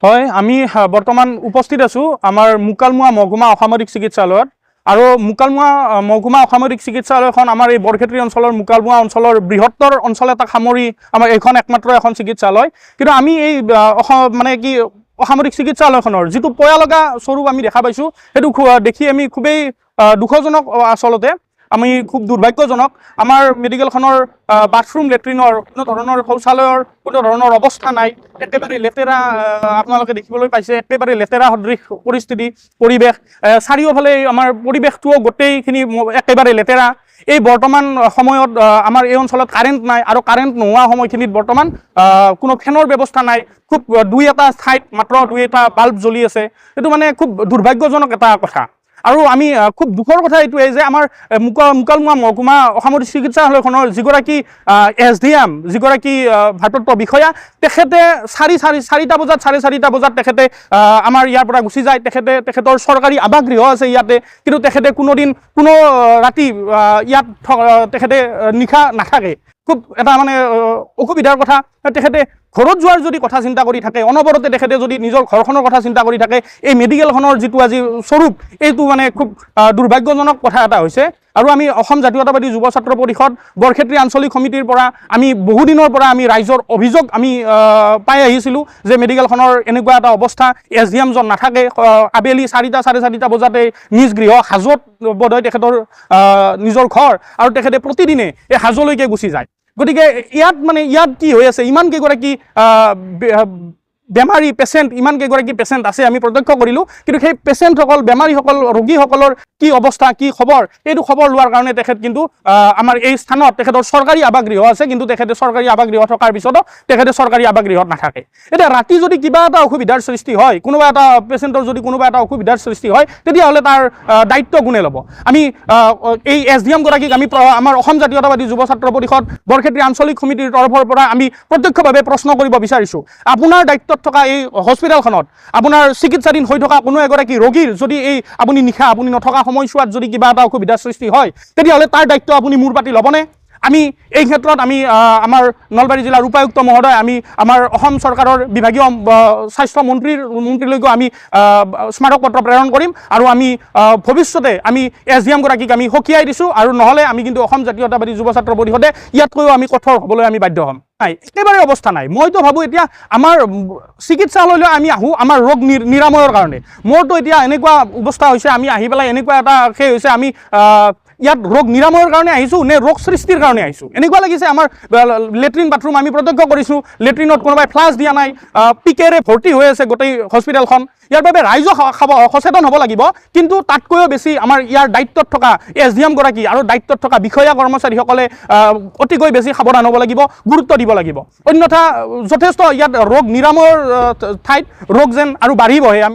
হয়, আমি বৰ্তমান উপস্থিত আছোঁ আমাৰ মুকালমুৱা মহকুমা অসামৰিক চিকিৎসালয়ত। আৰু মুকালমুৱা মহকুমা অসামৰিক চিকিৎসালয়খন আমাৰ এই বৰক্ষেত্ৰী অঞ্চলৰ মুকালমুৱা অঞ্চলৰ বৃহত্তৰ অঞ্চল এটা সামৰি আমাৰ এইখন একমাত্ৰ এখন চিকিৎসালয়। কিন্তু আমি এই অসম মানে কি অসামৰিক চিকিৎসালয়খনৰ যিটো পয়ালগা স্বৰূপ আমি দেখা পাইছোঁ, সেইটো দেখি আমি খুবেই দুখজনক। আচলতে আমি খুব দুৰ্ভাগ্যজনক। আমাৰ মেডিকেলখনৰ বাথৰুম, লেট্ৰিনৰ কোনো ধৰণৰ, শৌচালয়ৰ কোনো ধৰণৰ অৱস্থা নাই, একেবাৰে লেতেৰা। আপোনালোকে দেখিবলৈ পাইছে, একেবাৰে লেতেৰা সদৃশ পৰিস্থিতি, পৰিৱেশ। চাৰিওফালে আমাৰ পৰিৱেশটোও গোটেইখিনি একেবাৰে লেতেৰা। এই বৰ্তমান সময়ত আমাৰ এই অঞ্চলত কাৰেণ্ট নাই আৰু কাৰেণ্ট নোহোৱা সময়খিনিত বৰ্তমান কোনো ফেনৰ ব্যৱস্থা নাই। খুব দুই এটা ঠাইত মাত্ৰ দুই এটা বাল্ব জ্বলি আছে। এইটো মানে খুব দুৰ্ভাগ্যজনক এটা কথা। আৰু আমি খুব দুখৰ কথা এইটোৱে যে আমাৰ মুকালমুৱা মহকুমা অসামৰিক চিকিৎসালয়খনৰ যিগৰাকী এছডিএম, যিগৰাকী ভাৰপ্ৰাপ্ত বিষয়া, তেখেতে চাৰি চাৰি চাৰিটা বজাত, 4:30 বজাত তেখেতে আমাৰ ইয়াৰ পৰা গুচি যায়। তেখেতৰ চৰকাৰী আৱাসগৃহ আছে ইয়াতে, কিন্তু তেখেতে কোনোদিন কোনো ৰাতি ইয়াত তেখেতে নিশা নাথাকে। খুব এটা মানে অসুবিধাৰ কথা। তেখেতে ঘৰত যোৱাৰ যদি কথা চিন্তা কৰি থাকে, অনবৰতে তেখেতে যদি নিজৰ ঘৰখনৰ কথা চিন্তা কৰি থাকে, এই মেডিকেলখনৰ যিটো আজি স্বৰূপ, এইটো মানে খুব দুৰ্ভাগ্যজনক কথা এটা হৈছে। আৰু আমি অসম জাতীয়তাবাদী যুৱ ছাত্ৰ পৰিষদ বৰক্ষেত্ৰী আঞ্চলিক সমিতিৰ পৰা আমি বহুদিনৰ পৰা আমি ৰাইজৰ অভিযোগ আমি পাই আহিছিলোঁ যে মেডিকেলখনৰ এনেকুৱা এটা অৱস্থা, এছডিএমজন নাথাকে, আবেলি 4টা, 4:30 বজাতে নিজ গৃহ হাজোত বোধহয় তেখেতৰ নিজৰ ঘৰ আৰু তেখেতে প্ৰতিদিনে এই হাজোলৈকে গুচি যায়। গতিকে ইয়াত মানে ইয়াত কি হৈ আছে? ইমান কেইগৰাকী বেমাৰী পেচেণ্ট, ইমান কেইগৰাকী পেচেণ্ট আছে আমি প্ৰত্যক্ষ কৰিলোঁ, কিন্তু সেই পেচেণ্টসকল, বেমাৰীসকল, ৰোগীসকলৰ কি অৱস্থা, কি খবৰ, এইটো খবৰ লোৱাৰ কাৰণে তেখেত কিন্তু আমাৰ এই স্থানত তেখেতৰ চৰকাৰী আৱাসগৃহ আছে, কিন্তু তেখেতে চৰকাৰী আৱাসগৃহ থকাৰ পিছতো তেখেতে চৰকাৰী আৱাসগৃহত নাথাকে। এতিয়া ৰাতি যদি কিবা এটা অসুবিধাৰ সৃষ্টি হয়, কোনোবা এটা পেচেণ্টৰ যদি কোনোবা এটা অসুবিধাৰ সৃষ্টি হয়, তেতিয়াহ'লে তাৰ দায়িত্ব কোনে ল'ব? আমি এই এছডিএমগৰাকীক আমি আমাৰ অসম জাতীয়তাবাদী যুৱ ছাত্ৰ পৰিষদ বৰক্ষেত্ৰী আঞ্চলিক সমিতিৰ তৰফৰ পৰা আমি প্ৰত্যক্ষভাৱে প্ৰশ্ন কৰিব বিচাৰিছোঁ, আপোনাৰ দায়িত্বত থকা এই হস্পিটেলখনত আপোনাৰ চিকিৎসাধীন হৈ থকা কোনো এগৰাকী ৰোগীৰ যদি এই আপুনি নিশা আপুনি নথকা সময়ছোৱাত যদি কিবা এটা অসুবিধাৰ সৃষ্টি হয়, তেতিয়াহ'লে তাৰ দায়িত্ব আপুনি মূৰ পাতি ল'বনে? আমি এই ক্ষেত্ৰত আমি আমাৰ নলবাৰী জিলাৰ উপায়ুক্ত মহোদয়, আমি আমাৰ অসম চৰকাৰৰ বিভাগীয় স্বাস্থ্য মন্ত্ৰীলৈকো আমি স্মাৰকপত্ৰ প্ৰেৰণ কৰিম। আৰু আমি ভৱিষ্যতে আমি এছডিএমগৰাকীক আমি সকীয়াই দিছোঁ আৰু নহ'লে আমি কিন্তু অসম জাতীয়তাবাদী যুৱ ছাত্ৰ পৰিষদে ইয়াতকৈও আমি কঠোৰ হ'বলৈ আমি বাধ্য হ'ম। নাই, একেবাৰে অৱস্থা নাই। মইতো ভাবোঁ, এতিয়া আমাৰ চিকিৎসালয়লৈ আমি আহোঁ আমাৰ ৰোগ নিৰাময়ৰ কাৰণে। মোৰতো এতিয়া এনেকুৱা অৱস্থা হৈছে, আমি আহি পেলাই এনেকুৱা এটা সেই হৈছে, আমি ইয়াত ৰোগ নিৰাময়ৰ কাৰণে আহিছোঁ নে ৰোগ সৃষ্টিৰ কাৰণে আহিছোঁ, এনেকুৱা লাগিছে। আমাৰ লেট্ৰিন বাথৰুম আমি প্ৰত্যক্ষ কৰিছোঁ, লেট্ৰিনত কোনোবাই ফ্লাছ দিয়া নাই, পিকেৰে ভৰ্তি হৈ আছে গোটেই হস্পিটেলখন। ইয়াৰ বাবে ৰাইজো সচেতন হ'ব লাগিব, কিন্তু তাতকৈও বেছি আমাৰ ইয়াৰ দায়িত্বত থকা এছডিএমগৰাকী আৰু দায়িত্বত থকা বিষয়া কৰ্মচাৰীসকলে অতিকৈ বেছি সাৱধান হ'ব লাগিব, গুৰুত্ব দিব লাগিব। অন্যথা যথেষ্ট ইয়াত ৰোগ নিৰাময়ৰ ঠাইত ৰোগ যেন আৰু বাঢ়িবহে। আমি